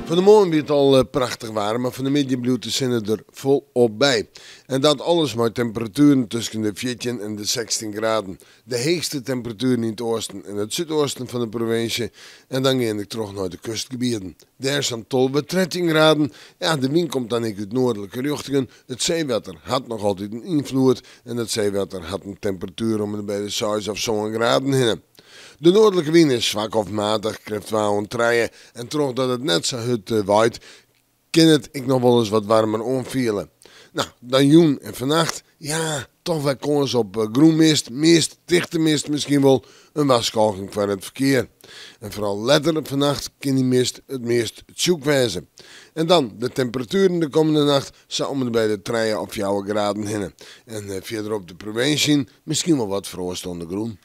Fan 'e moarn wie it al prachtich waarm, mar fan 'e middei bliuwt de sinne der folop by. En dat alles mei temperatueren tusken de 14 en de 16 graden. De heechste temperatueren yn it oasten en it súdoasten fan de provinsje. En dan gean ik troch nei de kustgebieten. Dêr sa'n 12, 13 graden. Ja, de wyn komt dan ek út noardlike rjochtingen. It seewetter hat noch altyd in ynfloed en it seewetter hat in temperatuer om en by de 6 of 7 graden hinne. De noardlike wyn is swak of matich, krêft 2 oant 3 en trochdat it net sa hurd waait, kin it ek noch wolris wat waarmer oanfiele. No, dan jûn en fannacht, ja, toch wer kâns op grûnmist, mist, tichte mist miskien wol, in warskôging foar it ferkear. En foaral letter fannacht kin dy mist it meast tsjûk wêze. En dan de temperatueren de kommende nacht sa om en by de 3 of 4 graden hinne. En fierder op de provinsje miskien wol wat froast oan de grûn.